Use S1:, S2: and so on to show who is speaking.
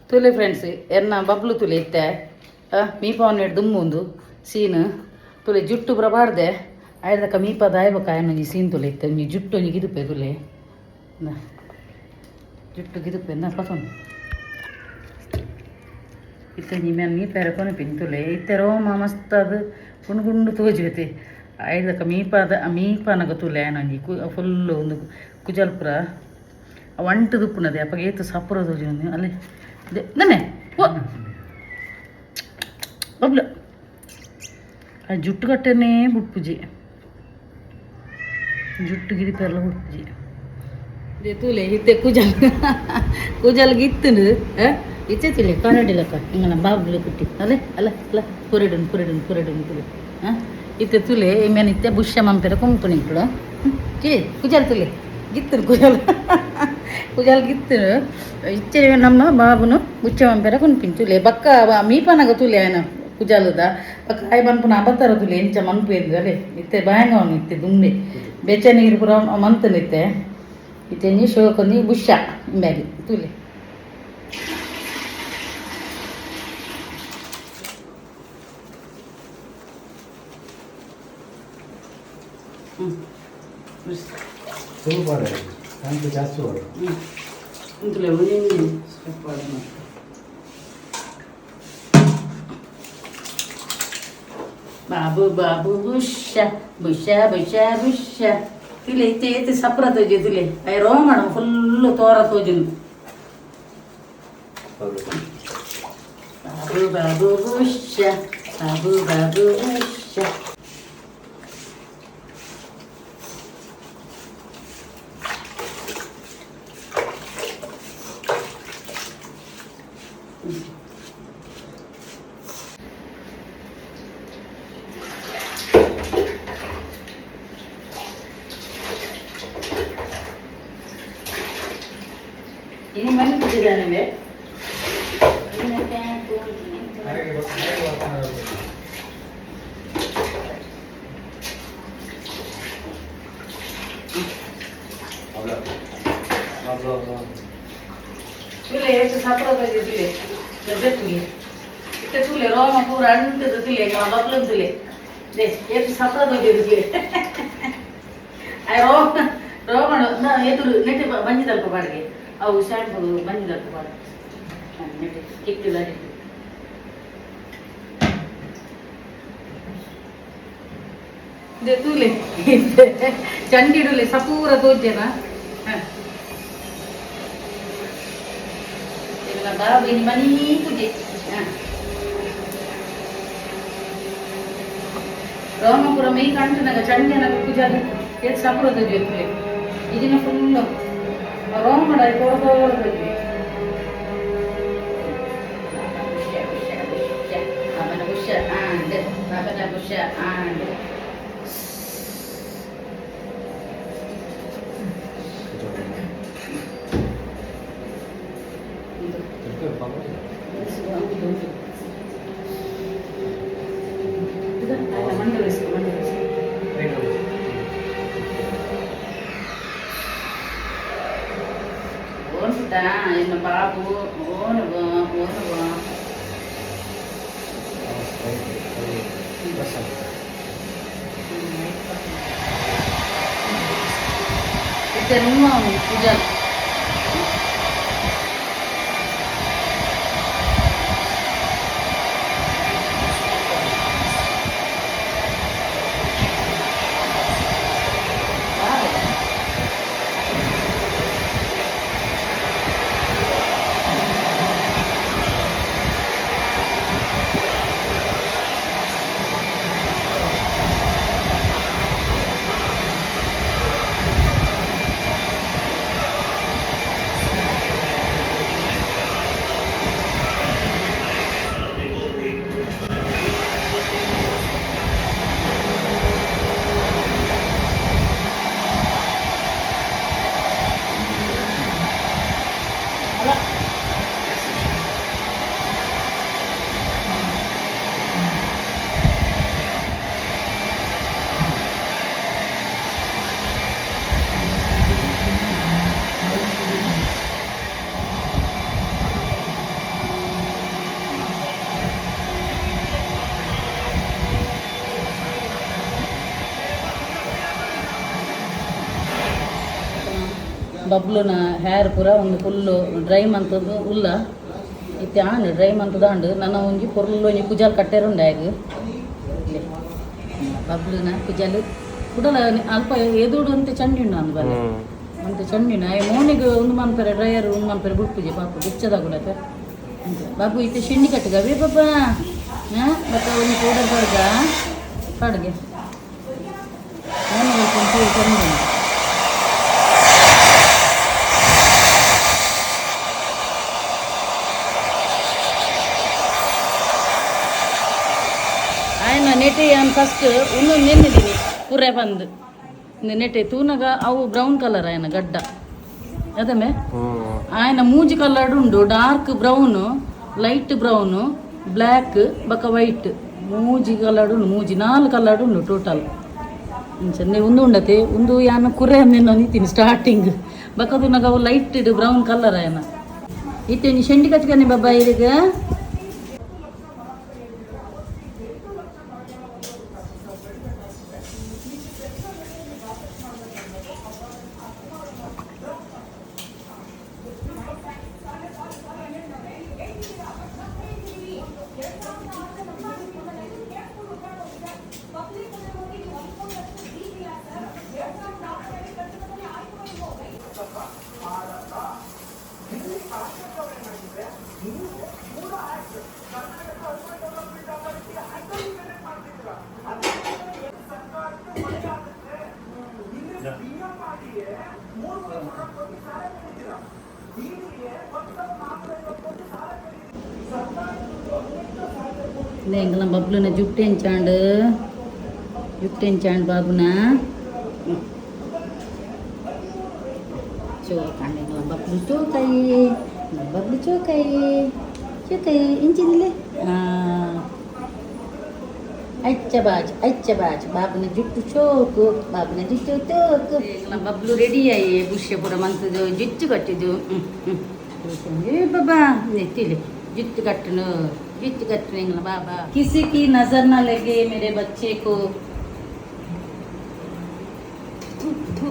S1: ತುಲೆ friends ಎನ್ನ ಬಬ್ಲು ತುಲೆ ಇತ್ತೆ ಮೀಪವನ್ನ ದುಮ್ಮುಂದು scene ತುಲೆ ಜುಟ್ಟು ಪೂರ ಪಾಡ್ದೆ ಆಯ್ದಕ್ಕ ಮೀಪದ ಆಯ್ಬಕ್ಕ ಆಯನೊಂಜಿ ಸೀನ್ ತುಲೆ ಇತ್ತೆ ಒಂಜಿ ಜುಟ್ಟು ಒಂಜಿ ಗಿದುಪೆ ತುಲೆ ಇಂದಾ. ಜುಟ್ಟು ಗಿದುಪೆ ಇಂದ ಪಸೊಂದು ಇತ್ತೆ ಒಂಜಿ ಮೇನ್ ಮೀಪೆರೆ ಕೊನಪಿನಿ ತುಲೆ ಇತ್ತೆ ರೋಮ ಮಸ್ತ್ ಅದು ಗುಂಡು ಗುಂಡು ತೋಜುವತೆ ಆಯ್ದಕ್ಕ ಮೀಪಾದ ಮೀಪನಗ ತುಲೆ ಆಯನೊಂಜಿ ಕು ಫುಲ್ಲು ಒಂದು ಕುಜಲ್ ಪೂರ ಒಂಟು ದುಪ್ಪುನದೆ ಅಪ್ಪಗೆ ಏತು ಸಪುರ ತೋಜುಂದು ಅಲ್ಲಿ ನನ್ನೆ ಓ ಬಬ್ಲು ಆ ಜುಟ್ಟು ಕಟ್ಟೆನೇ ಬುಡ್ಪುಜಿ ಜುಟ್ಟು ಗಿರಿಪೆಲ್ಲ ಬುಡ್ಪುಜಿ they ತೂಲೆ ಇತ್ತೆ ಕುಜಲ್ ಕುಜಲ್ ಗಿತ್ತುಂಡು ಇತ್ತೆ ತುಲೆ ಕನ್ನಡಿಲಕ್ಕ ಇಂಗನ ಬಾಬ್ಲು ಕುಟ್ಟಿ ಅಲೆ ಅಲ್ಲ ಅಲ್ಲ ಪುರಿಡುನ್ ಪುರಿಡುನ್ ಪುರಿಡುನ್ ತುಲೆ ಹಾಂ ಇತ್ತೆ ತುಲೆ ಇಮೇನ್ ಇತ್ತೆ ಬುಷ್ಯ ಮಂಪೆರ ಕುಂಪುನಿ ಕೂಡ ಕಿ ಕುಜಲ್ ತುಲೆ ಗಿತ್ತುನು ಕುಜಲ್ ಕುಜಲ್ ಗಿತ್ತುನು ಇಚ್ಚೆ ನಮ್ಮ ಬಾಬುನು ಬುಚ್ಚ ಮಂಪೆರ ಕುಂಪಿನ್ ತುಲೆ ಬಕ್ಕ ಮೀಪನಗ ತುಲೆ ಆಯನ ಕುಜಾಲುದ ಬಕ್ಕ ಆಯ್ ಮನ್ಪುನ ಅಬತ್ತರ ತುಲೆ ಎಂಚ ಮನ್ಪು ಎಂದು ಅಲೆ ಇತ್ತೆ ಬಾಯಂಗವನು ಇತ್ತೆ ದುಂಬೆ ಬೆಚ್ಚ ನೀರು ಪೂರ ಮಂತನಿತ್ತೆ ಇತ್ತೆ ಒಂಜಿ ಶೋಕೊಂದಿ ಬುಷ್ಯ ಇಂಬ್ಯಾಗಿ ತುಲೆ ಹ್ಞೂ
S2: ತುಳು ಪಾಡ ಟ್ಯಾಂಕ್ ಜಾಸ್ತಿ ಪಾಡು.
S1: ಹ್ಞೂ ತುಲೆ ಒಂಜಿ ಸ್ಟೆಪ್ ಪಾಡ. ಬಾಬು ಬಾಬು ಬುಷ್ಯ ಬುಷ್ಯ ಬುಷ್ಯ ಬುಷ್ಯ ತುಲೆ ಇತ್ತೆ ಏತ್ ಸಪ್ರ ತೋಜಿ ತುಲೆ I ರೋಮಣ ಫುಲ್ಲು ತೋರ ತೋಜುಂಡು.
S2: ಹೌದು.
S1: ಬಾಬು ಬಾಬು ಬುಷ್ಯ ಬಾಬು ಬಾಬು ಬುಷ್ಯ. ಇನಿ ಮನೆ ಕುದಿದಾನೆ.
S2: ಹಾಗೆ ಬರ್ತಾನೆ. ಅವ್ಳ ಅವ್ಳ ಅವ್ಳ.
S1: ತುಲೆ ಎಷ್ಟು ಸಪ್ರ ತೋಜಿ ತುಲೆ ಗದ್ದೆತ್ತುಗೆ ಇತ್ತೆ ತುಲೆ ರೋಮ ಪೂರ ಅಂಟದ ತುಲೆ ಬಬ್ಲನ್ ತುಲೆ they ಏತ್ ಸಪ್ರ ತೋಜಿ ತುಲೆ ಆಯ್ ರೋಮ ರೋಮಣ ನಾ ಎದುರು ನೆಟ್ಟೆ ಬಂಜಿ ತಲ್ಪ ಬಾಡಿಗೆ ಅವು ಶಾಂಪು ಬಂಜಿ ತಲ್ಪ ಬಾಡ ನೆಟ್ಟೆ ಕಿಕ್ಕಿಲ್ಲ. ದೆ ತೂಲೆ ಚಂಡಿಡುಲೆ ಸಪೂರ ತೋಜೆನಾ ಹಾಂ ಇಲ್ಲ ಬಾಬು ಇನಿ ಮನೀ ಪೂಜೆ ಹಾಂ ರೋಮಪುರ ಮೈ ಕಂಟುನಗ ಚಂಡೆನಗ ಪೂಜಾರಿ ಏತ್ ಸಪುರ ತೋಜೆ ಇದಿನ ಫುಲ್ಲು ರೋಮಡ ತೋರ ತೋರ ತೋಜೆ. ಬುಷ್ಯ ಬುಷ್ಯ ಬುಷ್ಯ ಬಾಬನ ಬುಷ್ಯ ಆಂಡ್ ಬಾಬನ ಬುಷ್ಯ ಆಂಡ್. ಇದು
S2: ತಿರ್ಗಿ ಪಾಪ.
S1: ಉಂಟು ಉಂಟು ಇದು ಮಂಡಲ ಮಂಡಲ.
S2: ರೈಟ್ ಹೋಗು.
S1: ಓನ್ಸುತ್ತಾ ಇನ್ನು ಬಾಬು ಓನು ಓನು.
S2: ರೈಟ್ ಅದು ಬಸ್ ಆಗುತ್ತೆ.
S1: ಇತ್ತೆ ನಿಮ್ಮ ಪೂಜಾ. ಬಬ್ಲುನ ಹೇರ್ ಪೂರ ಒಂದು ಫುಲ್ಲು ಡ್ರೈ ಮಂತದ್ದು ಉಲ್ಲ. ಇತ್ತೆ ಆಂಡ್, ಡ್ರೈ ಮಂತದಾಂಡ್. ನನ್ನ ಒಂಜಿ ಪೊರ್ಲು ಒಂಜಿ ಕುಜಾಲ್ ಕಟ್ಟೆರುಂಡು ಆಯಗ್. ಬಬ್ಲುನ ಕುಜಾಲ್ ಕುಡಲ ಅಲ್ಪ ಎದುಡು ಅಂತೆ ಚಂಡಿ ಉಂಡು ಅಂದ್ ಬಲೆ. ಅಂತೆ ಚಂಡಿ ಉಂಡು. ಆಯೆ ಮೋನಿಗ್ ಉಂದು ಮನ್ಪೆರೆ, ಡ್ರೈಯರ್ ಉಂದು ಮನ್ಪೆರೆ ಬುಡ್ಪುಜಿ ಪಾಪ ಬೆಚ್ಚದ ಗುಡತೆ. ಬಾಬು, ಇತ್ತೆ ಶೆಂಡಿ ಕಟ್ಟುಗ ವೇ ಪಾಪ. ಹಾಂ, ಮತ್ತೆ ಒಂಜಿ ಪೌಡರ್ ಪಾಡ್ಗ ಪಾಡ್ಗೆ. ಮೋನಿಗೆ ಒಂಚೂರು ಚಂಡಿ ಉಂಡು. ಆಯ್ನ ನೆಟೆ ಯಾನ್ ಫಸ್ಟ್ ಉನ್ನು ನೆನ್ನಿದ್ದೀನಿ ಪುರೆ ಬಂದು ನೆಟೆ ತೂನಗ ಅವು ಬ್ರೌನ್ ಕಲರ್ ಆಯನ ಗಡ್ಡ ಅದಮೆ. ಆಯನ ಮೂಜಿ ಕಲರ್ ಉಂಡು: dark brown, light brown, black ಬೊಕ ವೈಟ್. ಮೂಜಿ ಕಲರ್ ಉಂಡು, ಮೂಜಿ ನಾಲ್ ಕಲರ್ ಉಂಡು ಟೋಟಲ್. ಇಂಚ ಉಂದು ಉಂಡತೆ. ಉಂದು ಯಾನ್ ಕುರೆ ನಿಂತೀನಿ ಸ್ಟಾರ್ಟಿಂಗ್. ಬೊಕ ತೂನಗ ಅವು ಲೈಟ್ ಬ್ರೌನ್ ಕಲರ್ ಆಯನ. ಇತ್ತೆ ಒಂಜಿ ಶೆಂಡಿ ಕಚ್ಕನೆ ಬಾಬಾ ಇರಿಗ. ಎಂಕಲ್ನ ಬಬ್ಲುನ ಜುಟ್ಟು ಎಂಚಾಂಡ್, ಜುಟ್ಟು ಎಂಚಾಂಡ್ ಬಾಬುನ. ಚೋಕಾಂಡ್ ಎಂಕಲ್ನ ಬಬ್ಲು. ಚೋಕಾಯಿ ಬಬ್ಲು, ಚೋಕಾಯಿ ಚೋಕಾಯಿ ಇಂಚಿದಿಲ್ಲೆ. ಅಚ್ಚ ಬಾಜ್, ಅಚ್ಚ ಬಾಜ್. ಬಾಬುನ ಜುಟ್ಟು ಚೋಕು, ಬಾಬುನ ಜುಟ್ಟು ಚೋಕು. ಎಂಕಲ್ನ ಬಬ್ಲು ರೆಡಿ ಆಯಿ, ಬುಷ್ಯ ಪೂರ ಮಂತದು ಜುಚ್ಚು ಕಟ್ಟಿದ್ದು. ಏ ಬಾಬಾ, ನೆತ್ತಿಲೆ ಜುಟ್ಟು ಕಟ್ಟನು, ಜುಟ್ಟು ಕಟ್ಟನು ಎಂಕಲ್ನ ಬಾಬಾ. किसी की नजर ना लगे मेरे बच्चे को. थू थू.